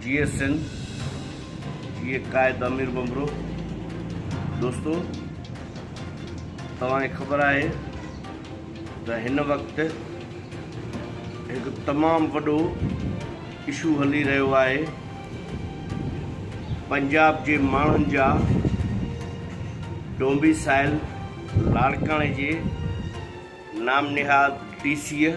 جيئي سنڌ جيئي قائد امير بمبرو دوستو توهان کي خبر آهي ته هن وقت هڪ تمام وڏو اشو هلي رهيو آهي پنجاب جي ماڻهن جا ڊومبي سائل لاڙڪاڻي جي نام نهاد ڊي سيء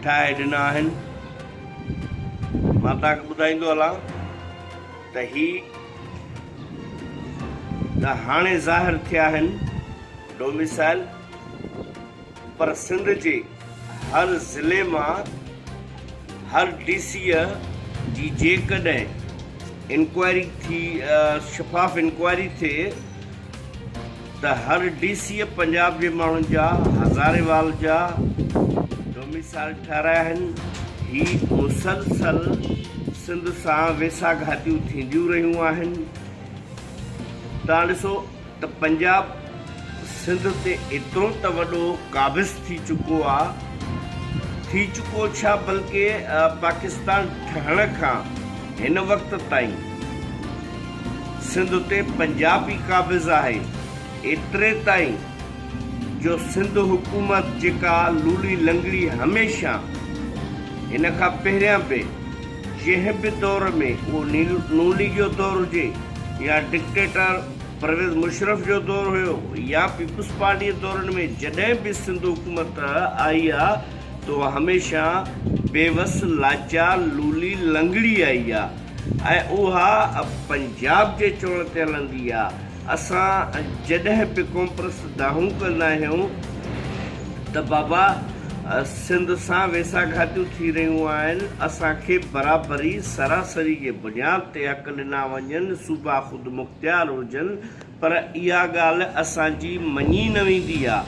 ٺاهي ڏنا آهن. مان توهان کي ٻڌائيندو هلان ته هي ته هاڻي ظاهر ٿيا آهن ڊوميسائل پر سنڌ جي هر ضلعي مان هر ڊي سيء جي جيڪڏهن انڪوائري ٿي شفاف انڪوائري ٿئي ته هر ڊي سيء پنجاب جي ماڻهن جا هزارين وال جا ڊوميسائل ٺهرايا آهن. هي مسلسل سنڌ سان ويساهه گهاتيون ٿينديون رهيون آهن. توهان ڏسو ته پنجاب سنڌ تي ايترو ته وڏو قابض ٿي چڪو آ، ٿي چڪو ڇا بلڪه پاڪستان ٺهڻ کان هن وقت تائين سنڌ تي پنجاب ئي قابض آهي، ايتري تائين جو سنڌ حڪومت جيڪا لولي لنگڙي هميشه هن کان پهريان به جنهن به دور ۾ اهو نون ليگ جو دور هجي يا ڊڪٽيٽر پرويز مشرف جو دور هيو يا پيپلز پارٽي جي دورن ۾ جڏهن به سنڌ حڪومت آئي آ ته اها هميشه بيوس لاچار لولي لنگڙي آئي آ ۽ اها پنجاب جي چوڻ تي هلندي آ. اسان جڏهن به قومپرست دانهون ڪندا آهيون ته بابا سنڌ سان ويساهه گهاتيون ٿي رهيون آهن، اسان کي برابري سراسري جي بنياد تي حق ڏنا وڃن، صوبا خودمختيار هجن پر اها ڳالهه اسان جي مڃي نه ويندي آ.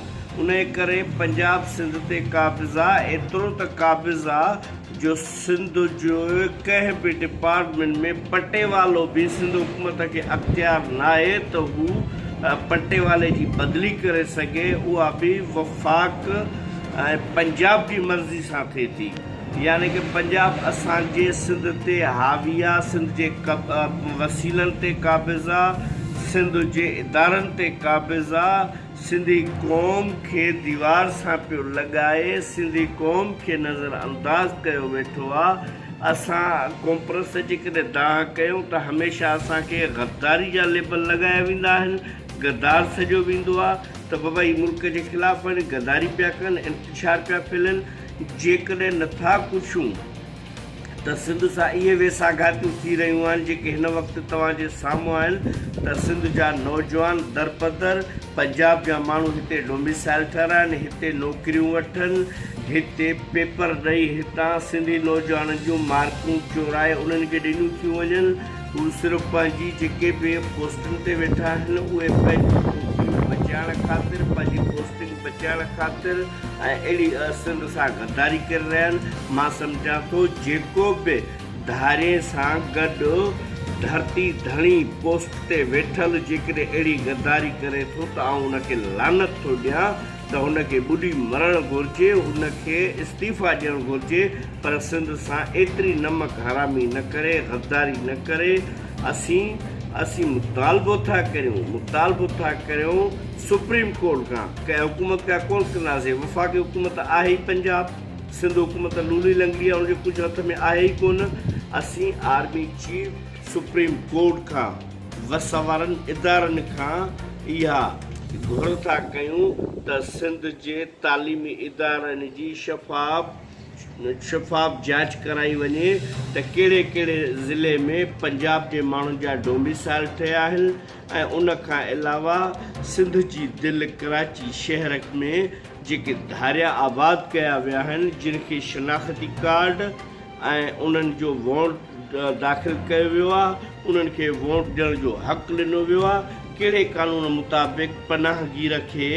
انهيء ڪري پنجاب سنڌ تي قابض آ، ايترو ته قابض آ جو سنڌ جو ڪنهن به ڊپارٽمينٽ ۾ پٽيوالو به سنڌ حڪومت کي اختيار ناهي ته هو پٽيوالي جي بدلي ڪري سگهي، اها به وفاق ۽ پنجاب جي مرضي سان ٿئي ٿي. يعني ڪه پنجاب اسان جي سنڌ تي حاوي آ، سنڌ جي وسيلن تي قابض آ، سنڌ جي ادارن تي قابض آ، سنڌي قوم کي ديوار سان پيو لڳائي، سنڌي قوم کي نظر انداز ڪيو ويٺو آ، اسان قومپرست جيڪڏهن دانهن ڪيون ته هميشه اسان کي غداري جا ليبل لڳايا ويندا آهن، غدار سڏيو ويندو آ ته بابا هي ملڪ جي خلاف آهن، غداري پيا ڪن، انتشار پيا ڦهلين. جيڪڏهن نٿا ڪڇون ته سنڌ سان اهي ويساهگهاتيون ٿي رهيون آهن جيڪي هن وقت توهان جي سامهون آهن ته سنڌ جا نوجوان درپدر پنجاب جا ماڻهو هتي ڊوميسائل ٺهرائن هتي نوڪريون وٺن هتي پيپر ڏئي هتان سنڌي نوجوانن جون مارڪون چورائي انهن کي ڏنيون ٿيون وڃن هو صرف پنهنجي جيڪي به پوسٽن تي ويٺا آهن اهي پنهنجون نوڪريون بچائڻ خاطر پنهنجي پوسٽنگ بچائڻ خاطر ۽ اهڙي سنڌ سان غداري ڪري رهيا آهن، مان سمجهان ٿو جيڪو به ڌارين سان گڏ ڌرتي ڌڻي پوسٽ تي ويٺل جيڪڏهن اهڙي غداري ڪري ٿو ته آئون ان کي لعنت ٿو ڏيان ته هن کي ٻڏي مرڻ گهرجي، هن کي استعيفا ڏيڻ گهرجي پر سنڌ سان ايتري نمڪ حرامي نه ڪري، غداري نه ڪري، اسين اسين مطالبو ٿا ڪريون مطالبو ٿا ڪريون. سپريم ڪورٽ کان ڪنهن حڪومت کان ڪونه ڪنداسين، وفاقي حڪومت آهي ئي پنجاب، سنڌ حڪومت لولي لنگڙي آهي ان جو ڪجهه هٿ ۾ آهي ئي ڪونه، اسين آرمي چيف، سپريم ڪورٽ کان وس وارن ادارن کان اها گهر ٿا ڪيون ته سنڌ جي تعليمي ادارن جي شفاف شفاف جاچ ڪرائي وڃي ته ڪهڙي ڪهڙي ضلعي ۾ پنجاب جي ماڻهن جا ڊوميسائل ٺهيا آهن ۽ ان کان علاوه سنڌ جي دل ڪراچي شهر ۾ جيڪي ڌاريا آباد ڪيا ويا آهن جن کي شناختي ڪارڊ ۽ انهن جو وونٽ داخل ڪيو ويو آهي انهن کي وونٽ ڏيڻ جو حق ڏنو ويو آهي ڪهڙي قانون مطابق پناهگير کي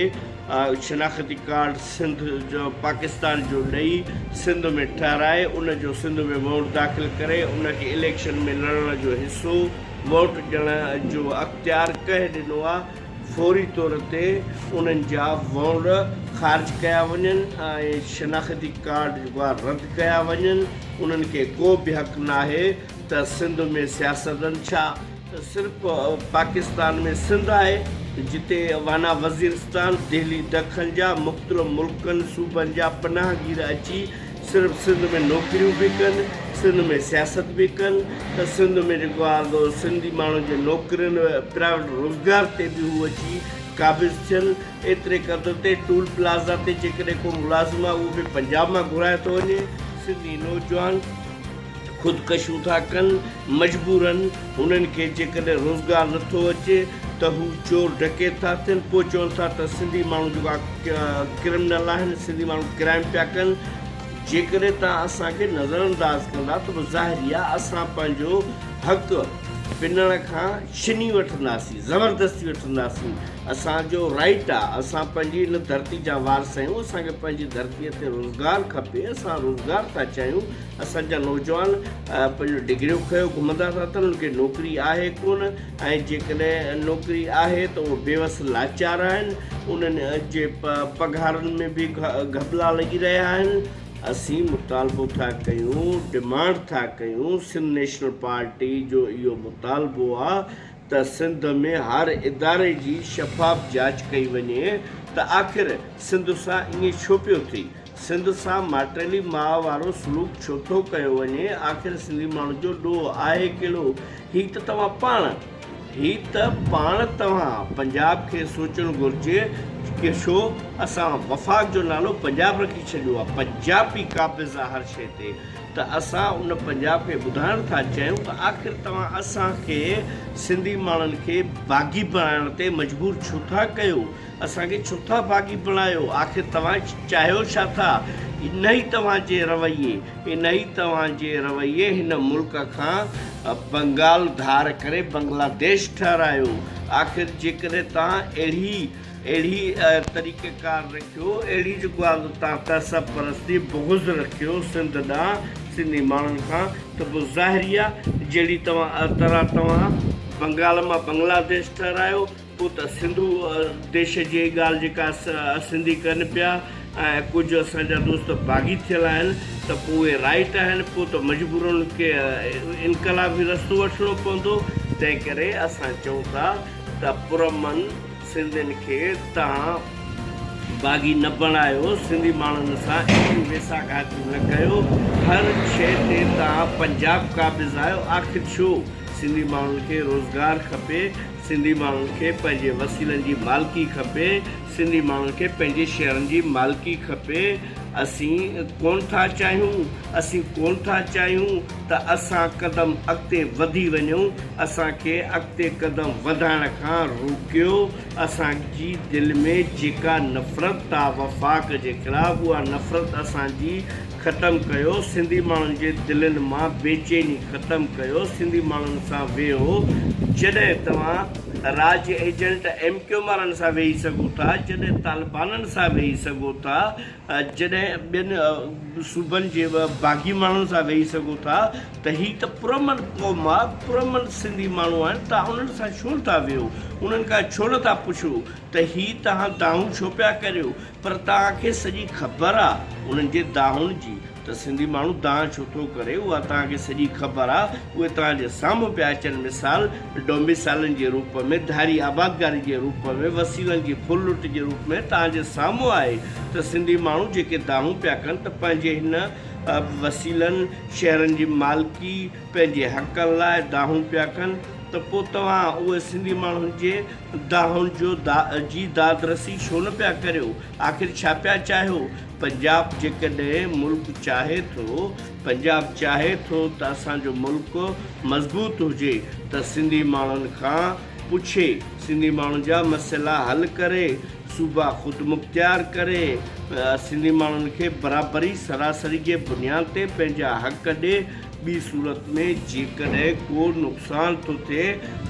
شناختي ڪارڊ سنڌ جو پاڪستان جو ڏئي سنڌ ۾ ٺهرائي ان جو سنڌ ۾ وونٽ داخل ڪري ان کي اليڪشن ۾ لڙڻ جو حصو ووٽ ڏيڻ جو اختيار ڪنهن ڏنو آ فوري طور تي انهن جا وونٽ خارج ڪيا وڃن ۽ شناختي ڪارڊ جيڪو آ رد ڪيا وڃن انهن کي ڪو به حق ناهي. ته سنڌ ۾ سياستن ڇا صرف پاڪستان ۾ سنڌ آهي جتي وانا وزيرستان، دهلي دکن جا مختلف ملڪن صوبن جا پناهگير اچي صرف سنڌ ۾ نوڪريون به ڪن، سنڌ ۾ سياست به ڪن ته سنڌ ۾ جيڪو آهي سو سنڌي ماڻهن جي نوڪرين پرائيويٽ روزگار تي به هو اچي قابض ٿين، ايتري قدر تي ٽول پلازا تي جيڪڏهن ڪو ملازم آهي اهو به پنجاب مان گهرايو ٿو وڃي، سنڌي نوجوان خودڪشيون ٿا ڪن، مجبورن هنن کي جيڪڏهن روزگار نٿو اچي ته هو چور ڊڪيت ٿا ٿين، پوء چون ٿا ته سنڌي ماڻهو جيڪو ڪرمنل آهن، سنڌي ماڻهو ڪرائم پيا ڪن، جيڪڏهن توهان اسان کي نظرانداز ڪندا ته پوء ظاهري آهي اسان پنهنجو حق پنڻ کان ڇني وٺنداسين، زبردستي وٺنداسين، اسان جو رائيٽ آهي، اسان پنهنجي هن ڌرتي جا وارث آهيون، اسان کي پنهنجي ڌرتي تي روزگار کپي، اسان روزگار ٿا چاهيون. اسان جا نوجوان پنهنجون ڊگريون کنيو گهمندا ٿا اٿن انهن کي نوڪري آهي ڪونه ۽ جيڪڏهن نوڪري آهي ته اهي بيوس لاچار آهن انهن جي پگهارن ۾ به گهٻلا لڳي رهيا آهن. اسين مطالبو ٿا ڪيون ڊمانڊ ٿا ڪيون سنڌ نيشنل پارٽي جو اهو مطالبو آ ته سنڌ ۾ هر اداري جي شفاف جاچ ڪئي وڃي ته آخر سنڌ سان ائين ڇو پيو ٿئي؟ سنڌ سان ماٽيلي ماء وارو سلوڪ ڇو ٿو ڪيو وڃي، آخر سنڌي ماڻهن جو ڏوهه آهي ڪهڙو؟ هي ته توهان پاڻ هي ته پاڻ توهان پنجاب کي سوچڻ گهرجي ڪي ڇو اسان وفاق جو نالو پنجاب رکي ڇڏيو آ، پنجابي قابض آ هر شئي تي ته اسان ان پنجاب کي ٻڌائڻ ٿا چاهيون ته آخر توهان اسان کي سنڌي ماڻهن کي باغي بڻائڻ تي مجبور ڇو ٿا ڪيو؟ اسان کي ڇو ٿا باغي بڻايو؟ آخر توهان چاهيو ڇا ٿا؟ انهي توهان جي رويي، انهي توهان جي رويي هن ملڪ کان بنگال ڌار ڪري بنگلاديش ٺهرايو. آخر جيڪڏهن توهان اهڙي اهڙي طريقه ڪار رکيو، اهڙي جيڪو آهي توهان تعصب پرستي، بغض رکيو سنڌ ڏانهن، سنڌي ماڻهن کان ته پوء ظاهري آهي جهڙي توهان طرح توهان بنگال مان بنگلاديش ٺهرايو، پوء ته سنڌو ديش جي ڳالهه جيڪا سنڌي ڪن پيا ۽ ڪجهه اسان جا دوست باغي ٿيل آهن ته پوء اهي رائيٽ آهن پوء ته مجبورن کي انقلابي رستو وٺڻو پوندو تنهن ڪري اسان چئون ٿا ته پرامن سنڌين کي توهان باغي نه بڻايو سنڌي ماڻهن سان اهڙيون ويساهه گهاتيون نه ڪيو هر شيء تي توهان پنجاب قابض آهيو آخر ڇو سنڌي ماڻهن کي روزگار کپي سنڌي ماڻهن کي پنهنجي وسيلن جي مالڪي کپي، سنڌي ماڻهن کي پنهنجي شهرن جي مالڪي کپي، اسين ڪونه ٿا چاهيون، اسين ڪونه ٿا چاهيون ته اسان قدم اڳتي وڌي وڃون، اسان کي اڳتي قدم وڌائڻ کان روڪيو، اسان جي دل ۾ جيڪا نفرت آ وفاق جي خلاف اها نفرت اسان جي ختم ڪيو، سنڌي ماڻهن جي دلين مان بيچيني ختم ڪيو، سنڌي ماڻهن سان ويهو، جڏهن توهان را جي ايجنٽ ايم ڪيو ايم وارن سان ويهي سگهو ٿا، جڏهن طالبانن سان ويهي سگهو ٿا، جڏهن ٻين صوبن جي باغي ماڻهن سان ويهي سگهو ٿا ته هي ته پرامن قوم آ، پرامن سنڌي ماڻهو آهن، توهان انهن سان ڇو نٿا ويهو، انهن کان ڇو نٿا پڇو ته هي توهان دانهون ڇو پيا ڪريو، پر توهان کي سڄي خبر آ انهن جي دانهن جي ته سنڌي ماڻهو دانهن ڇو ٿو ڪري اها توهان کي سڄي خبر آ اهي توهان جي سامهون پيا اچن مثال ڊوميسالن جي روپ ۾ ڌاري آبادگاري جي روپ ۾ وسيلن جي ڦر لٽ جي روپ ۾ توهان جي سامهون آهي ته سنڌي ماڻهو جيڪي دانهون پيا ڪن ته پنهنجي هن وسيلن شهرن جي مالڪي پنهنجي حقن لاء دانهون پيا ڪن ته پوء توهان اهي سنڌي ماڻهن جي دانهن جو جي دادرسي ڇو نه پيا ڪريو؟ آخر ڇا پيا چاهيو؟ پنجاب جيڪڏهن ملڪ چاهي ٿو، پنجاب چاهي ٿو ته اسان جو ملڪ مضبوط هجي ته سنڌي ماڻهن کان پڇي، سنڌي ماڻهن جا مسئلا حل ڪري، صوبا خودمختيار ڪري، سنڌي ماڻهن کي برابري سراسري جي بنياد تي پنهنجا حق ڏي، ٻي صورت ۾ جيڪڏهن ڪو نقصان ٿو ٿئي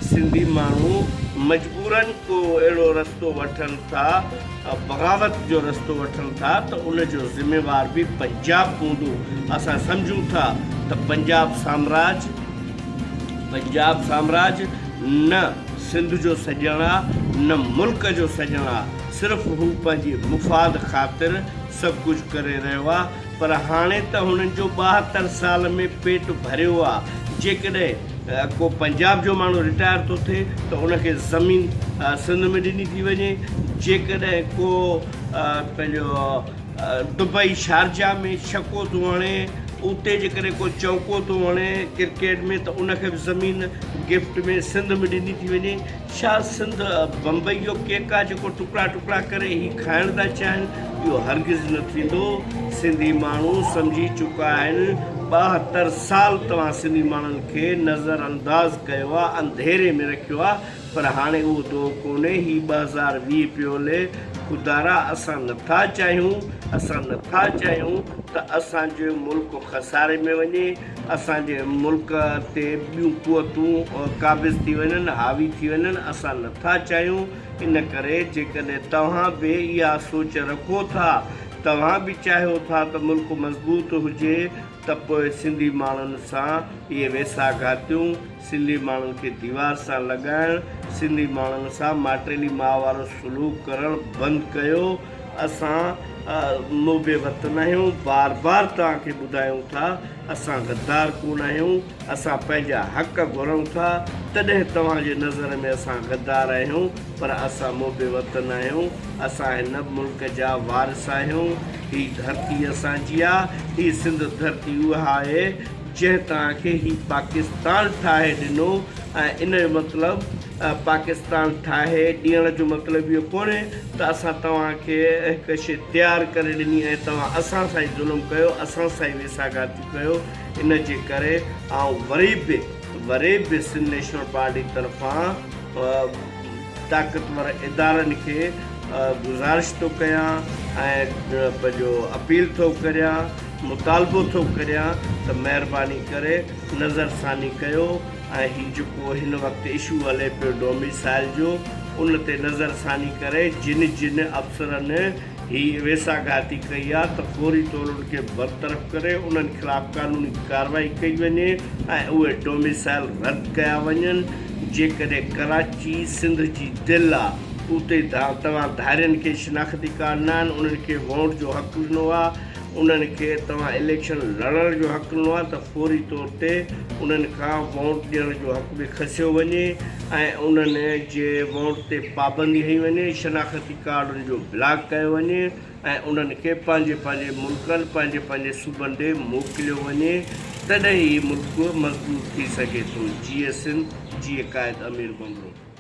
سنڌي ماڻهو مجبورن ڪو اهڙو رستو وٺن ٿا بغاوت جو رستو وٺن ٿا ته ان جو ذميوار به پنجاب هوندو اسان سمجهون ٿا ته پنجاب سامراج پنجاب سامراج نه سنڌ جو سڄڻ آ نه ملڪ جو سڄڻ آ صرف هو پنهنجي مفاد خاطر سڀ ڪجهه ڪري رهيو آ پر هاڻي ته هنن جو 72 سال ۾ پيٽ ڀريو آ. جيڪڏهن ڪو پنجاب جو ماڻهو رٽائر ٿو ٿئي ته ان کي زمين سنڌ ۾ ڏني ٿي وڃي، جيڪڏهن ڪو پنهنجو دبئي شارجا ۾ ڇڪو ٿو هڻي اتي جيڪڏهن ڪو چوڪو ٿو هڻي ڪرڪيٽ ۾ ته ان کي به زمين گفٽ ۾ سنڌ ۾ ڏني ٿي وڃي. ڇا سنڌ بمبئي جو ڪيڪ آ جيڪو ٽڪڙا ٽڪڙا ڪري هي کائڻ ٿا چاهين؟ اهو هرگز نه ٿيندو. سنڌي ماڻهو سمجهي چڪا آهن. 72 سال توهان سنڌي ماڻهن کي نظر انداز ڪيو آ، انڌيري ۾ رکيو آ پر هاڻي اهو دور ڪونهي. هي 2020 پيو هلي. خدارا اسان نٿا چاهيون، اسان نٿا چاهيون ته اسان جو ملڪ خساري ۾ وڃي. اسان جي ملڪ تي ٻيون قوتون قابض ٿي وڃن، حاوي ٿي وڃن، اسان نه ٿا چاهيون، ان ڪري جيڪڏهن توهان به اها سوچ رکو ٿا، توهان به چاهيو ٿا ته ملڪ مضبوط هجي ته پوء سنڌي ماڻهن سان اهي ويساهه گهاتيون، سنڌي ماڻهن کي ديوار سان لڳائڻ، سنڌي ماڻهن سان ماٽيلي ماء وارو سلوڪ ڪرڻ بند ڪيو. اسان محب وطن آهيون، بار بار توهان کي ٻڌايون ٿا، اسان غدار ڪونه آهيون، اسان پنهنجا حق گهرون ٿا، تڏهن توهان جي نظر ۾ اسان غدار آهيون، پر اسان محب وطن آهيون، اسان هن ملڪ جا وارث آهيون، هي ڌرتي اسان جي آ، هي سنڌ ڌرتي اها آهي، جنهن توهان کي هي پاڪستان ٺاهي ڏنو ۽ ان جو مطلب پاڪستان ٺاهي ڏيڻ جو مطلب اهو ڪونهي ته اسان توهان کي هڪ شيء تيار ڪري ڏني ۽ توهان اسان سان ئي ظلم ڪيو، اسان سان ئي ويساهگهاتي ڪيو، ان جي ڪري آئون وري به وري به سنڌ نيشنل پارٽي طرفان طاقتور ادارن کي گذارش ٿو ڪيان ۽ پنهنجو اپيل ٿو ڪريان، مطالبو ٿو ڪريان ته مهرباني ڪري نظرثاني ڪيو. ۽ هي جيڪو هن وقت اشو هلي پيو ڊوميسائل جو ان تي نظر ثاني ڪري جن جن افسرن هي ويساگهاتي ڪئي آ ته فوري طور ان کي برطرف ڪري انهن خلاف قانوني ڪارروائي ڪئي وڃي ۽ اهي ڊوميسائل رد ڪيا وڃن جيڪڏهن ڪراچي سنڌ جي دل آ اتي توهان ڌارين کي شناختي ڪارڊ نه آهن انهن کي ووٽ جو حق ڏنو آ انهن کي توهان اليڪشن لڙڻ جو حق ڏنو آهي ته فوري طور تي انهن کان وونٽ ڏيڻ جو حق به کسيو وڃي ۽ انهن جي وونٽ تي پابندي هنئي وڃي، شناختي ڪارڊن جو بلاڪ ڪيو وڃي ۽ انهن کي پنهنجي پنهنجي ملڪن، پنهنجي پنهنجي صوبن ڏي موڪليو وڃي تڏهن ئي ملڪ مضبوط ٿي سگهي ٿو. جيئي سنڌ، جيئي قائد امير ڀنڀرو.